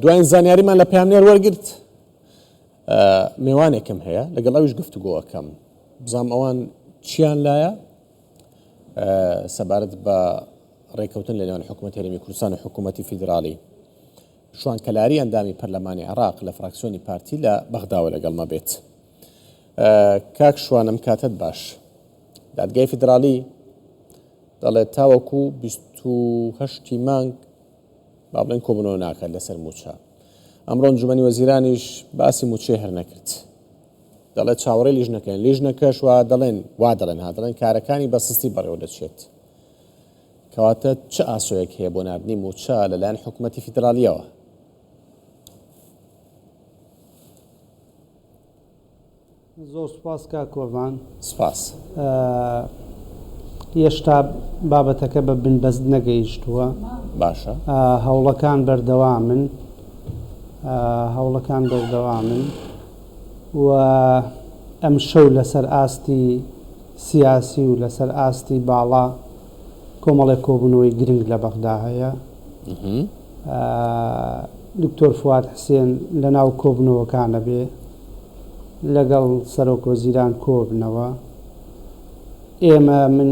دواین زانیاریمان لە پەیامنێر وەرگرت مێوانێکم هەیە لەگەڵ ئەویش گفتوگۆ ئەکەم بزانم ئەوان چیان لایە سەبارەت بە ڕێککەوتن لە نێوان حکوومەت هەرێمی کوردستان و حکوومەتی فیدراڵی شوان کەلاری ئەندامی پەرلەمانی عێراق لە فراکسیۆنی پارتی لە بەغداوە لەگەڵمە بێت. کاک شوان ئەم کاتەت باش. دادگای فیدراڵی دەڵێت تاوەکو 28 مانگ با بڵێن کۆبوونەوە ناکات لەسەر مووچە. ئەمڕۆ ئەنجومەنی وەزیرانیش باسی مووچەی هەر نەکرد. دەڵێت چاوەڕێی لیژنەکەین. لیژنەکەش وا دەڵێن وا دەڵێن ها دەڵێن کارەکانی بە سستی بەڕێوە دەچێت. کەواتە چ ئاسۆیەک هەیە بۆ ناردنی مووچە لەلایەن حکومەتی فیدراڵییەوە؟ زۆر سوپاس کاک کۆڤان. سوپاس. هێشتا بابەتەکە بە بنبەست نەگەیشتووە. باشە. هەوڵەکان بەردەوامن. هەوڵەکان بەردەوامن و ئەمشەو لەسەر ئاستی سیاسی و لەسەر ئاستی باڵا کۆمەڵێک کۆبوونەوەی گرنگ لە بەغدا هەیە. دکتۆر فواد حسێن لەناو کۆبوونەوەکانە بێ لەگەڵ سەرۆک وەزیران کۆبنەوە. ئێمە من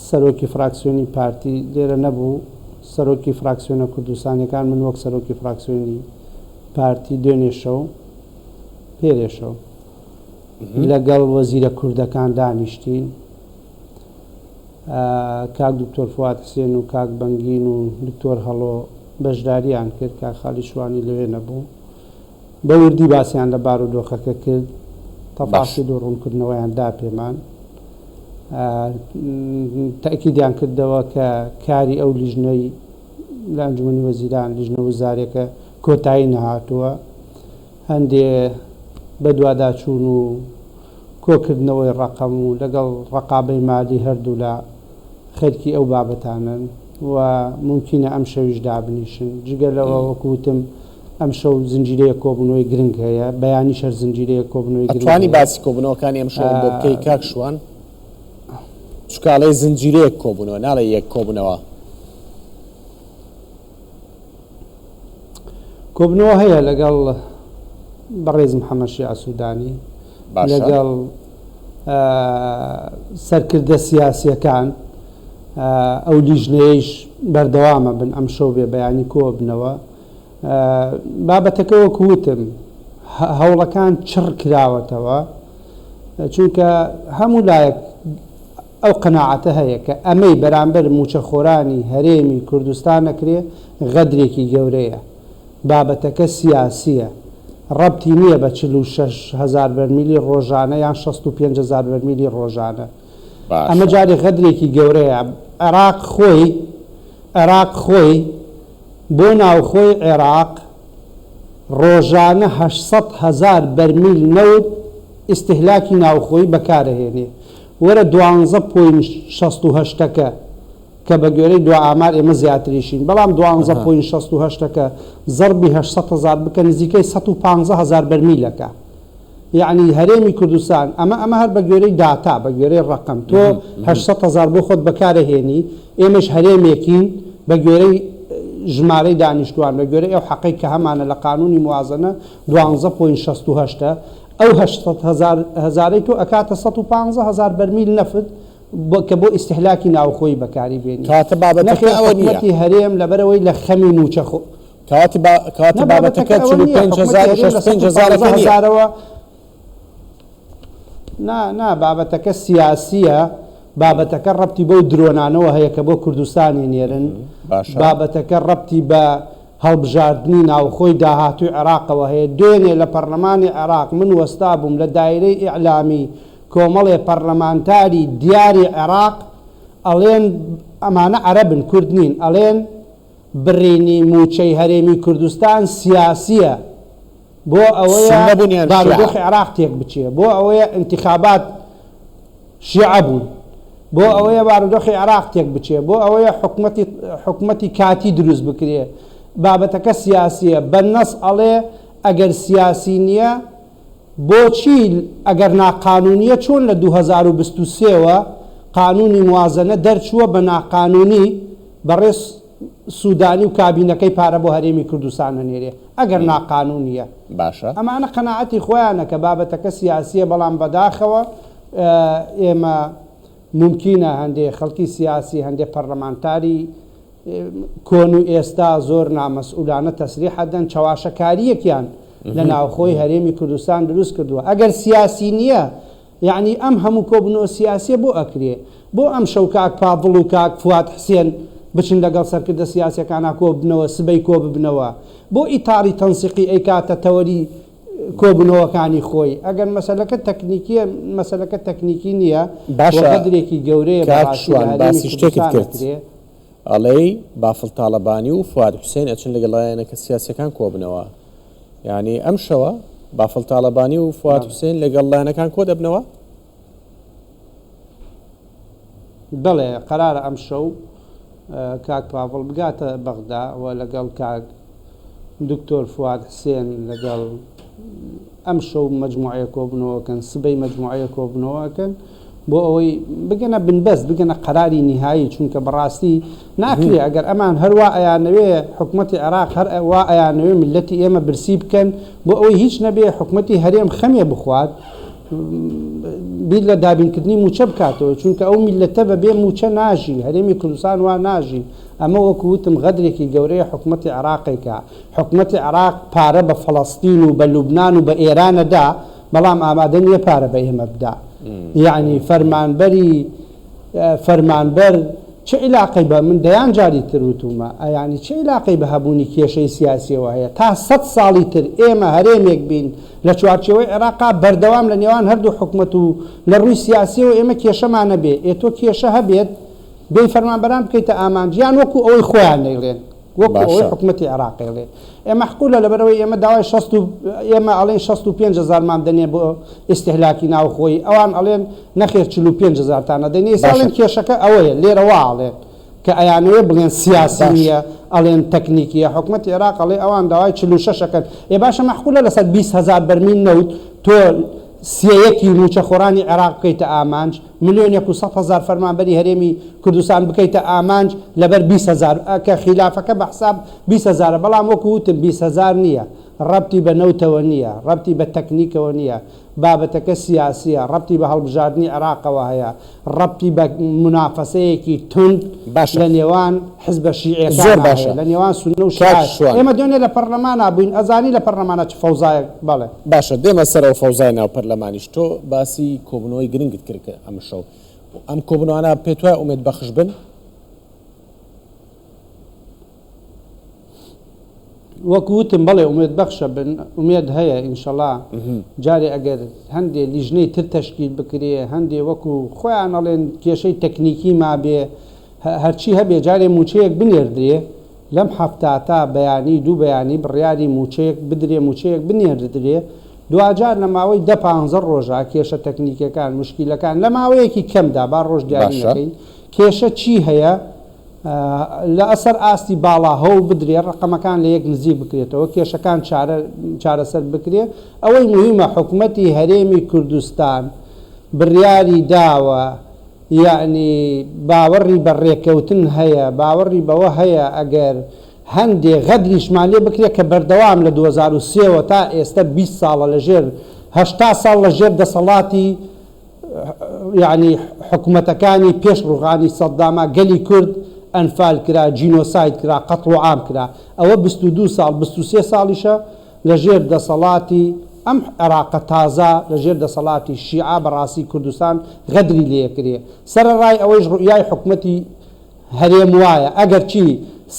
سەرۆکی فراکسیۆنی پارتی لێرە نەبوو، سەرۆکی فراکسیۆنە کوردستانیەکان من وەک سەرۆکی فراکسیۆنی پارتی دوێنێ شەو پێرێ شەو لەگەڵ وەزیرە کوردەکان دانیشتین. کاک دکتۆر فواد حسێن و کاک بەنگین و دکتۆر هەڵۆ بەشداریان کرد، کاک خالید شوانی لەوێ نەبوو. بە وردی باسیان لە بارودۆخەکە کرد، تەفاسیل و ڕوونکردنەوەیان دا پێمان. تەئکیدیان کردەوە کە کاری ئەو لیژنەی لە ئەنجومەنی وەزیران، لیژنە وزاریەکە کۆتایی نەهاتووە. هەندێ بەدواداچوون و کۆکردنەوەی ڕەقەم و لەگەڵ ڕەقابەی مالی هەردوولا خەرکی ئەو بابەتانەن و مومکینە ئەمشەویش دابنیشن. جگە لەوە وەکو وتم ئەمشەو زنجیرەیەک کۆبوونەوەی گرنگ هەیە، بەیانیش هەر زنجیرەیەک کۆبوونەوەی گرنگ ئەتوانی هەیە. باسی کۆبوونەوەکانی ئەمشەوم بۆ بکەی کاک شوان؟ چونکە ئەڵێی زنجیرەیەک کۆبوونەوە ناڵێی یەک کۆبوونەوە. کۆبنەوە هەیە لەگەڵ بەڕێز محەمەد شیعە سودانی، باشە. لەگەڵ سەرکردە سیاسیەکان، ئەو لیژنەیەیش بەردەوامە بن ئەمشەو بێ بەیانی کۆبنەوە. بابەتەکە وەکو وتم هەوڵەکان چڕ کراوەتەوە، چونکە هەموو لایەک ئەو قەناعەتە هەیە کە ئەمەی بەرامبەر مووچەخۆرانی هەرێمی کوردستان ئەکرێ غەدرێکی گەورەیە. بابەتەکە سیاسییە. ڕەبتی نییە بە 46 هەزار بەرمیلی ڕۆژانە یان 65 هەزار بەرمیلی ڕۆژانە. ئەمە باشە. جارێ غەدرێکی گەورەیە. عێراق خۆی، عێراق خۆی بۆ ناوخۆی عێراق ڕۆژانە 800 هەزار بەرمیل نەوت ئیستیهلاکی ناوخۆیی بەکارئەهێنێ. وەرە دوانزە point 68 ەکە کە بە گوێرەی دوا ئامار ئێمە زیاتریشین بەڵام دوانزە point 68 ەکە زەڕبی 800 هەزار بکە نزیکەی 115 هەزار بەرمیلەکە یەعنی هەرێمی کوردستان ئەمە ئەمە هەر بە گوێرەی داتا بە گوێرەی ڕەقەم تۆ 800 هەزار بۆ خۆت بەکارەهێنی ئێمەش هەرێمێکین بە گوێرەی ژمارەی دانیشتوان بە گوێرەی ئەو حەقەی کە هەمانە لە قانونی موازەنە دوانزە point 68 ە ئەو 800 هەزار هەزارەی تۆ ئەکاتە 115 هەزار بەرمیل نەفت بۆ کە بۆ ئیستهلاکی ناوخۆیی بەکاری بێنی. کەواتە بابەتەکە نەخێر ئەوە نییە. حکومەتی هەرێم لەبەرئەوەی لە خەمی مووچە خۆ. کەواتە با کەواتە نا بابەتەکە بابەتەکە ئەوە چل و نییە پێنج حکومەتی هەزار و هەرێم شەست لە و پێنج 115 هەزارەکە نییە. هەزارەوە نا نا بابەتەکە سیاسییە بابەتەکە ڕەبتی بەو درۆنانەوە هەیە کە بۆ کوردستانی نێرن باشە. بابەتەکە ڕەبتی بە هەڵبژاردنی ناوخۆی داهاتووی عێراقەوە هەیە، دوێنێ لە پەرلەمانی عێراق من وەستابووم لە دایرەی ئیعلامی کۆمەڵێ پەرلەمانتاری دیاری عێراق ئەڵێن ئەمانە عەرەبن کورد نین ئەڵێن بڕینی مووچەی هەرێمی کوردستان سیاسیە بۆ ئەوەیە سوننە بوون یان شیعە؟ بارودۆخی عێراق تێکبچێ بۆ ئەوەیە ئینتیخابات شیعە بوون بۆ ئەوەیە بارودۆخی عێراق تێک بچێ بۆ ئەوەیە حکومەتی حکومەتی کاتی دروست بکرێ بابەتەکە سیاسیە بە نەس ئەڵێ ئەگەر سیاسی نییە بۆچی ئەگەر ناقانونیە چۆن لە 2023 وە قانونی موازەنە دەرچووە بە ناقانونی بەڕێز. سودانی و کابینەکەی پارە بۆ هەرێمی کوردستان ئەنێرێ ئەگەر ناقانونیە؟ باشە. ئەمانە قەناعەتی خۆیانە کە بابەتەکە سیاسیە بەڵام بەداخەوە ئێمە مومکینە هەندێ خەڵکی سیاسی هەندێ پەرلەمانتاری کۆن و ئێستا زۆر نامەسئولانە تەسریح ئەدەن چەواشەکاریەکیان لە ناوخۆی هەرێمی کوردستان دروست کردووە ئەگەر سیاسی نیە یەعنی ئەم هەموو کۆبونەوە سیاسیە بۆ ئەکرێ؟ بۆ ئەمشەو کاک پاڤڵ و کاک فواد حسێن بچن لەگەڵ سەرکردە سیاسیەکانا کۆببنەوە سبەی کۆببنەوە؟ بۆ ئیتاڕی تەنسیقی ئەیکاتە تەوەری کۆبونەوەکانی خۆی؟ ئەگەر مەسەلەکە تەکنیکیە مەسەلەکە تەکنیکی نیە و باشە غەدرێکی گەورەیە کاک بەڕاستی لە شوان هەرێمی باسی شتێکت کوردستان کرد ئەکرێ. ئەڵێی بافڵ تاڵەبانی و فواد حوسێن ئەچن لەگەڵ لایەنەکە سیاسیەکان کۆبنەوە یانی ئەم شەوە بافڵ تاڵەبانی و فواد حوسێن لەگەڵ لایەنەکان کۆ دەبنەوە؟ بەڵێ قەرارە ئەم شەو کاک پاڤڵ بگاتە بەغدا و لەگەڵ کاک دکتۆر فواد حسێن لەگەڵ ئەمشەو مەجموعەیە کۆبوونەوەکەن، سبەی مەجموعەیە کۆبوونەوەکەن بۆ ئەوەی بگەنە بنبەست، بگەنە قەراری نیهایی، چونکە بەڕاستی ناکرێ ئەگەر ئەمان هەر وا ئەیانەوێ حکومەتی عێراق هەر وا ئەیانەوێ میللەتی ئێمە برسی بکەن بۆ ئەوەی هیچ نەبێ حکومەتی هەرێم خەمێ بخوات بیر لە دابینکردنی مووچە بکاتەوە، چونکە ئەو میللەتە بەبێ مووچە ناژی، هەرێمی کوردستان وا ناژی، ئەمە وەکو وتم غەدرێکی گەورەیە حکومەتی عێراقێکە. حکومەتی عێراق پارە بە فەڵەستین و بە لوبنان و بە ئێران ئەدا، بەڵام ئامادە نییە پارە بە ئێمە بدا. یەعنی فەرمانبەری فەرمانبەر چ عیلاقەی بە، من دەیان جاری تر وتوومە، یەعنی چ عیلاقەی بە هەبوونی کێشەی سیاسییەوە هەیە؟ تا سەت ساڵی تر ئێمە هەرێمێک بین لە چوارچێوەی عێراقا بەردەوام لە نێوان هەردوو حکومەت و لە ڕووی سیاسییەوە ئێمە کێشەمان نەبێ، ئێ تۆ کێشە هەبێت بێی فەرمانبەران بکەیتە ئامانج یان وەکوو ئەوەی خۆیان نەیڵێن؟ وەکو ئەوەی باشە. حکومەتی عێراق ئەیڵێ. ئێ مەحقولە لەبەرئەوەی ئێمە داوای شەست و ئێمە ئەڵێین 65 هەزارمان بدەنێ بۆ ئیستیهلاکی ناوخۆیی ئەوان ئەڵێن نەخێر 45 هەزارتان ئەدەینێ ئێستا باشە. ئەڵێن کێشەکە ئەوەیە لێرە وا ئەڵێن کە ئەیانەوێ بڵێن سیاسی باش. نییە ئەڵێن تەکنیکیە حکومەتی عێراق ئەڵێ ئەوان داوای 46 ئەکەن ئێ باشە مەحقولە لەسەر 20 هەزار بەرمیل نەوت تۆ سێیەکی مووچەخۆرانی عێراق بکەیتە ئامانج، ملیۆنێک و 100,000 فەرمانبەری هەرێمی کوردستان بکەیتە ئامانج لەبەر 20,000، کە خیلافەکە بە حساب 20 هەزارە، بەڵام وەکو وتم 20,000 نییە، ڕەبتی بە نەوتەوە نییە، ڕەبتی بە تەکنیکەوە نییە، بابەتەکە سیاسییە، ڕەبتی بە هەڵبژاردنی عێراقەوە هەیە، ڕەبتی بە مونافەسەیەکی توند باشە. لە نێوان حزبە زۆر شیعیەکانا باشە هەیە، لە نێوان سوننە و کاک شیعە. شوان. ئێمە دوێنێ لە پەرلەمانا بووین، ئەزانی لە پەرلەمانا چ فەوزایەک، بەڵێ. باشە دێمە سەر ئەو فەوزای ناو پەرلەمانیش، تۆ باسی کۆبوونەوەی گرنگت کرد کە ئەمشەو، ئەم کۆبوونەوانە پێتوایە ئومێد بەخش بن؟ وەک وتم بەڵێ ئومێد بەخشە بن، ئومێد هەیە ئینشەڵا جارێ ئەگەر هەندێ لیژنەی تر تەشکیل بکرێ، هەندێ وەکو خۆیان ئەڵێن کێشەی تەکنیکی مابێ، هەرچی هەبێ جارێ مووچەیەک بنێردرێ لەم هەفتە تا بەیانی دوو بەیانی بڕیاری مووچەیەک بدرێ مووچەیەک بنێردرێ دواجار لە ماوەی دە پانزە ڕۆژا کێشە تەکنیکیەکان موشکیلەکان لە ماوەیەکی کەمدا با ڕۆژ دیاری باشە. نەکەین کێشە چی هەیە لە سەر ئاستی باڵا هەوڵ بدرێ ڕەقەمەکان لە یەک نزیک بکرێتەوە کێشەکان چارە چارەسەر بکرێ ئەوەی موهیمە حکومەتی هەرێمی کوردستان بڕیاری داوە یەعنی باوەڕی بە ڕێکەوتن هەیە، باوەڕی بەوە هەیە ئەگەر هەندێ غەدریشمان لێ بکرێ کە بەردەوام لە 2003 وە تا ئێستە 20 ساڵە لە ژێر 80 ساڵ لە ژێر دەسەڵاتی یەعنی حکومەتەکانی پێش ڕووخانی سەدداما گەلی کورد ئەنفال کرا، جینۆساید کرا، قەتڵوعام کرا. ئەوە 22 ساڵ 23 ساڵیشە لە ژێر دەسەڵاتی ئەم عێراقە تازە، لە ژێر دەسەڵاتی شیعە بەڕاستی کوردستان غەدری لێکرێ. سەرەڕای ئەوەیش ڕوئیای حکومەتی هەرێم وایە ئەگەرچی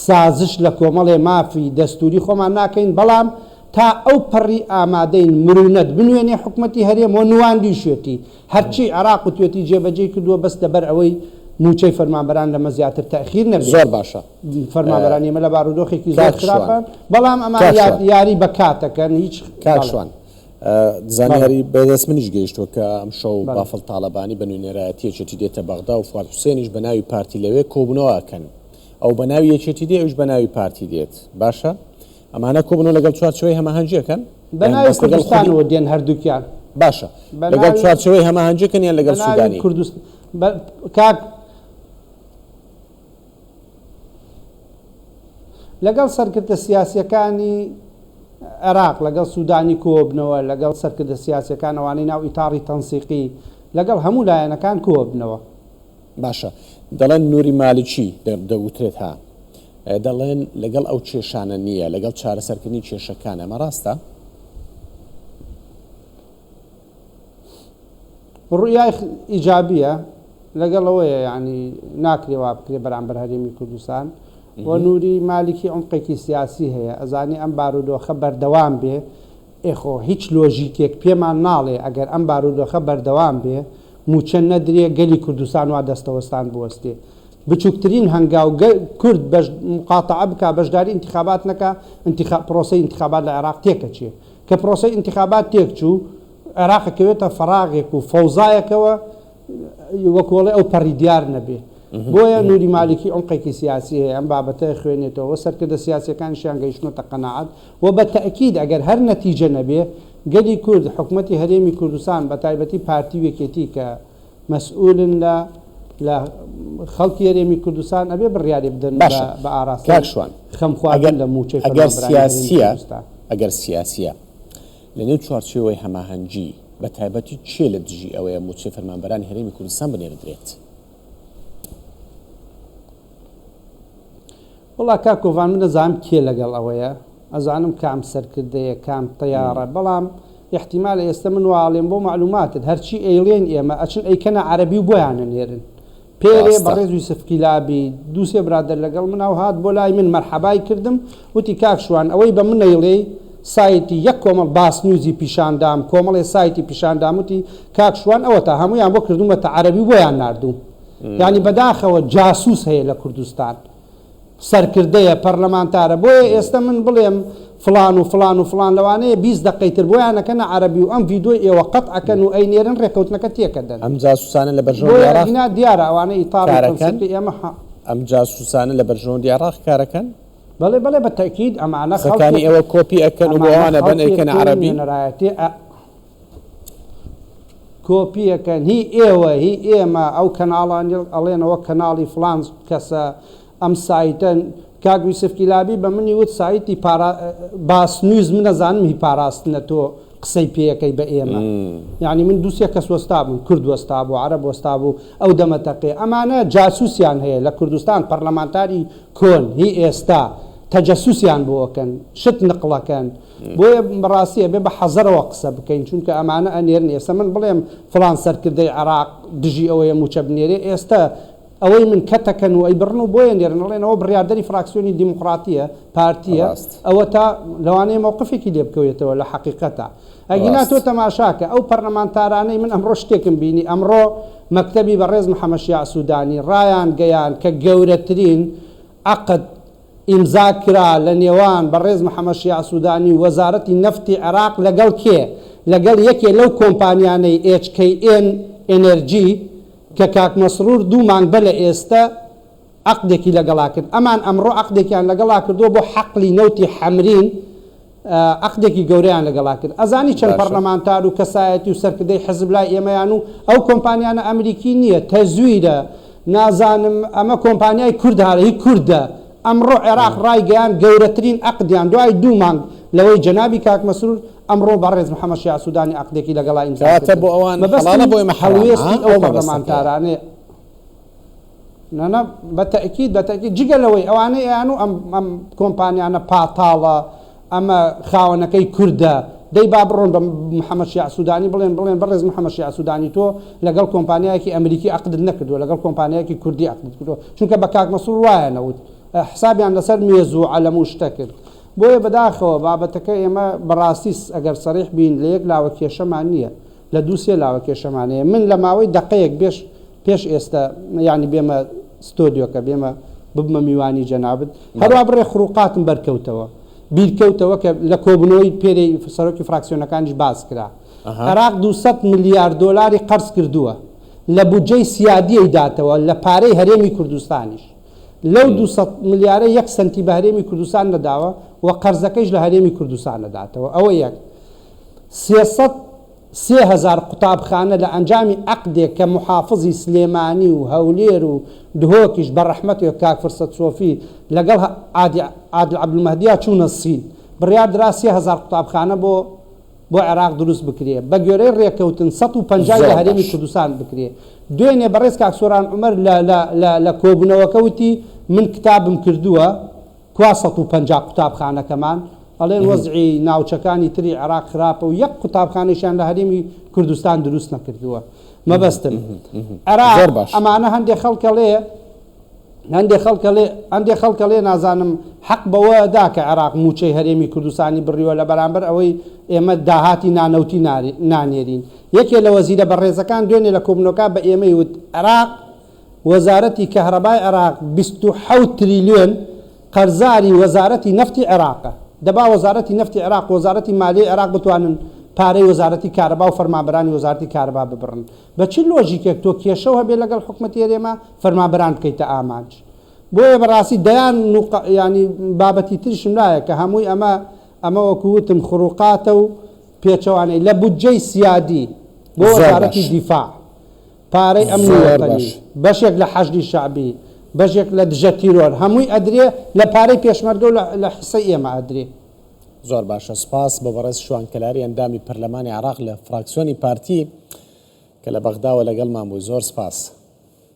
سازش لە کۆمەڵێ مافی دەستوری خۆمان ناکەین بەڵام تا ئەو پەڕی ئامادەین مرونەت بنوێنێ حکومەتی هەرێم و نواندیشێتی هەرچی عێراق وتوێتی جێبەجێی کردووە بەس لەبەر ئەوەی مووچەی فەرمانبەران لەمە زیاتر تەئخیر نەبێ. زۆر باشە فەرمانبەرانی ئێمە لە بارودۆخێکی زۆر کاک شوان خراپن بەڵام ئەمان کاک شوان یاری بە کات دەکەن هیچ کاک بەڵێ شوان بەڵێ زانیاری بەدەست منیش گەیشتووە کە ئەمشەو بەڵێ بافڵ تاڵەبانی بە نوێنەرایەتی یەکێتی دێتە بەغدا و فواد حوسێنیش بە ناوی پارتی لەوێ کۆبوونەوە ئەکەن ئەو بە ناوی یەکێتی دێ ئەویش بە ناوی پارتی دێت باشە ئەمانە کۆبوونەوە لەگەڵ چوارچێوەی هەماهەنگی ئەکەن بە یان ناوی بەس لەگەڵ خودی کوردستانەوە دێن هەردووکیان باشە بە لەگەڵ ناوی چوارچێوەی هەماهەنگی ئەکەن یان بە لەگەڵ ناوی سوودانی؟ کوردست بە کاک. لەگەڵ سەرکردە سیاسیەکانی عێراق، لەگەڵ سودانی کۆبنەوە، لەگەڵ سەرکردە سیاسیەکان ئەوانەی ناو ئیتاڕی تەنسیقی، لەگەڵ هەموو لایەنەکان کۆبنەوە. باشە دەڵێن نوری مالکی دەوترێت ها دەڵێن لەگەڵ ئەو کێشانە نییە لەگەڵ چارەسەرکردنی کێشەکانە ئەمە ڕاستە؟ ڕوئیای ئیجابیە لەگەڵ ئەوەیە یانی ناکرێ وا بکرێ بەرامبەر هەرێمی کوردستان و نوری مالکی عومقێکی سیاسی هەیە ئەزانێ ئەم بارودۆخە بەردەوام بێ ئێ خۆ هیچ لۆژیکێک پێمان ناڵێ ئەگەر ئەم بارودۆخە بەردەوام بێ موچە نەدرێ گەلی کوردستان وا دەستەوەستان بوەستێ بچوکترین هەنگاو گە کورد بەش مقاتەعە بکا بەشداری ئینتخابات نەکا ئینتخا پرۆسەی ئینتخابات لە عێراق تێکەچێ کە پرۆسەی ئینتخابات تێکچوو عێراق ئەکەوێتە فەراغێک و فەوزایەکەوە وەکۆڵێ ئەو پەڕی دیار نەبێ. بۆیە نوری مالیکی عومقێکی سیاسی هەیە ئەم بابەتە خوێنێتەوە و سەرکردە سیاسیەکانیشیان گەیشتنەتە قەناعەت و بە تەئکید ئەگەر هەر نەتیجە نەبێ گەلی کورد حکومەتی هەرێمی کوردستان بە تایبەتی پارتی و یەکێتی کە مەسئولن لە لە خەڵکی هەرێمی کوردستان ئەبێ بڕیارێ بدەن بە باشە بە ئاراستەی کاک شوان خەم خواردن ئەگەر لە مووچەی ئەگەر فەرمانبەرانی هەرێمی سیاسیە کوردستان. ئەگەر سیاسیە لە نێو چوارچێوەی هەماهەنگی بە تایبەتی کێ لە دژی ئەوەیە مووچەی فەرمانبەرانی هەرێمی کوردستان بنێردرێت؟ وەڵا کاک کۆڤان من ئەزانم کێ لەگەڵ ئەوەیە ئەزانم کام سەرکردەیە کام تەیاڕە بەڵام ئیحتیمالە ئێستە من وا ئەڵێم بۆ مەعلوماتت هەرچی ئەیڵێین ئێمە ئەچن ئەیکەنە عەرەبی و بۆیان ئەنێرن پێرێ ڕاستە. بەڕێز یوسف کیلابی دوو سێ برادەر لەگەڵ منا و هات بۆ لای من مەرحەبای کردم وتی کاک شوان ئەوەی بە من ئەیڵێی سایتی یەک کۆمەڵ باس نیوزی پیشان دام کۆمەڵێ سایتی پیشان دام وتی کاک شوان ئەوەتا هەموویان بۆ کردوومەتە عەرەبی و بۆیان ناردووم یانی بەداخەوە جاسوس هەیە لە کوردستان سەرکردەیە، پەرلەمانتارە، بۆیە ئێستە من بڵێم فڵان و فڵان و فڵان لەوانەیە 20 دەقەی تر بۆیان ئەکەنە عەرەبی و ئەم ڤیدۆی ئێوە قەت ئەکەن و ئەینێرن ڕێکەوتنەکە تێکەدەن. ئەم جاسوسانە لە بەرژەوەندی بۆیە عێراق ئەگینا دیارە ئەوانە ئیتاڕی کارەکەن؟ تەنسیقی ئێمە حە. ئەم جاسوسانە لە بەرژەوەندی عێراق کارەکەن؟ بەڵێ بەڵێ بە تەئکید ئەمانە قسەکانی خەڵکێک ئێوە کۆپی ئەکەن و بۆ ئەمانە ئەوان ئەبەن ئەیکەنە خەڵکێکن عەرەبی؟ نوێنەرایەتی ئە. کۆپیەکەن هی ئێوە هی ئێمە ئەو کەناڵە ئەڵێنەوە کەناڵی فڵان کەسە ئەم سایتە کاک یوسف کیلابی بە منی وت سایتی پارا باس نیوز من ئەزانم هی پاراستنە تۆ قسەی پێیەکەی بە ئێمە یعنی من دوو سێ کەس وەستا بوون کورد وەستا بوو عەرەب وەستا بوو ئەو دەمە تەقێ ئەمانە جاسوسیان هەیە لە کوردستان پەرلەمانتاری کۆن هی ئێستا تەجەسوسیان بۆ ئەکەن شت نقڵەکەن بۆیە بەڕاستی ئەبێ بە حەزەرەوە قسە بکەین چونکە ئەمانە ئەنێرن ئێستا من بڵێم فڵان سەرکردەی عێراق دژی ئەوەیە موچە بنێرێ ئێستا ئەوەی من کەتەکەن و ئەیبڕن و بۆیە نێرن ئەڵێن ئەوە بڕیاردەری فراکسیۆنی دیموکڕاتیە پارتیە ڕاست. ئەوەتا لەوانەیە مەوقفێکی لێ بکەوێتەوە لە حەقیقەتا ئەگینا ڕاست. تۆ تەماشاکە ئەو پەرلەمانتارانەی من ئەمڕۆ شتێکم بینی ئەمڕۆ مەکتەبی بەڕێز محەمەد شیاع سودانی ڕایان گەیاند کە گەورەترین عەقد ئیمزا کرا لە نێوان بەڕێز محەمەد شیاع سودانی و وەزارەتی نەفتی عێراق لەگەڵ کێ؟ لەگەڵ یەکێ لەو کۆمپانیانەی HKN Energy کە کاک مەسرور دوو مانگ بەر لە ئێستە عەقدێکی لەگەڵا کرد. ئەمان ئەمڕۆ عەقدێکیان لەگەڵا کردووە بۆ حەقلی نەوتی حەمرین عەقدێکی گەورەیان لەگەڵا کرد. ئەزانی چەند باشە. پەڕلەمانتار و کەسایەتی و سەرکردەی حزب لای ئێمەیان و ئەو کۆمپانیانە ئەمریکی نییە، تەزویرە، نازانم ئەمە کۆمپانیای کورد هارە هی کوردە. ئەمڕۆ عێراق ڕایگەیاند گەورەترین عەقدیان دوای دوو مانگ لەوەی جەنابی کاک مەسرور ئەمڕۆ بەڕێز محەمەد شیاع سودانی عەقدێکی لەگەڵا ئیمزا کەواتە کردن. بۆ ئەوان مەبەستم حەڵاڵە بۆ ئێمە حەرامە ها؟ هەڵوێستی ئەو ئەو مەبەستەکەیە. پەڕلەمانتارانەیە. نا نا بە تەئکید بە تەئکید جگە لەوەی ئەوانەی ئەیانوو ئەم ئەم کۆمپانیانە پاتاڵە ئەمە خاوەنەکەی کوردە دەی با بڕۆن بە محەمەد شیاع سودانی بڵێن بڵێن بەڕێز محەمەد شیاع سودانی تۆ لەگەڵ کۆمپانیایەکی ئەمریکی عەقدت نەکردووە لەگەڵ کۆمپانیایەکی کوردی عەقدت کردووە چونکە بە کاک مەسرور وایان ئەوت حسابیان لەسەر مێز و عەلەم و شتە کرد بۆیە بەداخەوە بابەتەکە ئێمە بەڕاستی ئەگەر سەریح بین لە یەک لاوە کێشەمان نییە لە دوو سێ لاوە کێشەمان هەیە من لە ماوەی دەقەیەک بێش پێش ئێستە یانی بێمە ستۆدیۆکە بێمە ببمە میوانی جەنابت هەروا بڕێ خروقاتم بەرکەوتەوە بیرکەوتەوە کە لە کۆبوونەوەی پێرێی سەرۆکی فراکسیۆنەکانیش باس کرا عێراق 200 ملیار دۆلاری قەرز کردووە لە بودجەی سیادیەی داتەوە لە پارەی هەرێمی کوردستانیش لەو 200 ملیارە یەک سەنتی بە هەرێمی کوردستان نەداوە و قەرزەکەیش لە هەرێمی کوردستان نەداتەوە ئەوە یەک 300. 3000 قوتابخانە لە ئەنجامی عەقدێک کە موحافزی سلێمانی و هەولێر و دهۆکیش بە ڕەحمەتی کاک فرسەت سۆفی لەگەڵ عادل عەبدولمەهدیا چوونە سین بڕیار درا 3000 قوتابخانە بۆ بۆ عێراق دروست بکرێ بە گوێرەی ڕێکەوتن 150 ی لە زۆر هەرێمی باش. کوردستان بکرێ دوێنێ بەڕێز کاک سۆران عومەر لە لە لە لە کۆبوونەوەکە وتی من کتابم کردووە کوا 150 قوتابخانەکەمان؟ ئەڵێن وەزعی ناوچەکانی تری عێراق خراپە و یەک قوتابخانەیشیان لە هەرێمی کوردستان دروست نەکردووە. مەبەستم عێراق زۆر باش. ئەمانە هەندێ خەڵک ئەڵێ هەندێ خەڵک ئەڵێ هەندێ خەڵک ئەڵێ نازانم حەق بەوە دا کە عێراق مووچەی هەرێمی کوردستانی بڕیوە لە بەرامبەر ئەوەی ئێمە داهاتی نانەوتی نانێرین. یەکێ لە وەزیرە بەڕێزەکان دوێنێ لە کۆبوونەوەکە بە ئێمەی وت عێراق وەزارەتی کەهرەبای عێراق 27 تریلیۆن قەرزاری وەزارەتی نەفتی عێراقە. دەبا وەزارەتی نەفتی عێراق و وەزارەتی مالیەی عێراق بتوانن پارەی وەزارەتی کارەبا و فەرمانبەرانی وەزارەتی کارەبا ببڕن. بە چ لۆژیکێک تۆ کێشەو هەبێ لەگەڵ حکومەتی هەرێما فەرمانبەران بکەیتە ئامانج؟ بۆیە بەڕاستی دەیان نوقە یانی بابەتی تریشم لایە کە هەمووی ئەمە ئەمە وەکو وتم خروقاتە و پێچەوانەی لە بودجەی سیادی بۆ زۆر وەزارەتی باش. دیفاع پارەی ئەمنی زۆر وەتەنی، باش. بەشێک لە حەشدی شەعبی، بەشێک لە دژە تیرۆر، هەمووی ئەدرێ لە پارەی پێشمەرگە و لە حیسەی ئێمە ئەدرێ. زۆر باشە سوپاس بۆ بەڕێز شوان کەلاری ئەندامی پەرلەمانی عێراق لە فراکسیۆنی پارتی کە لە بەغداوە لەگەڵمان بووی زۆر سوپاس.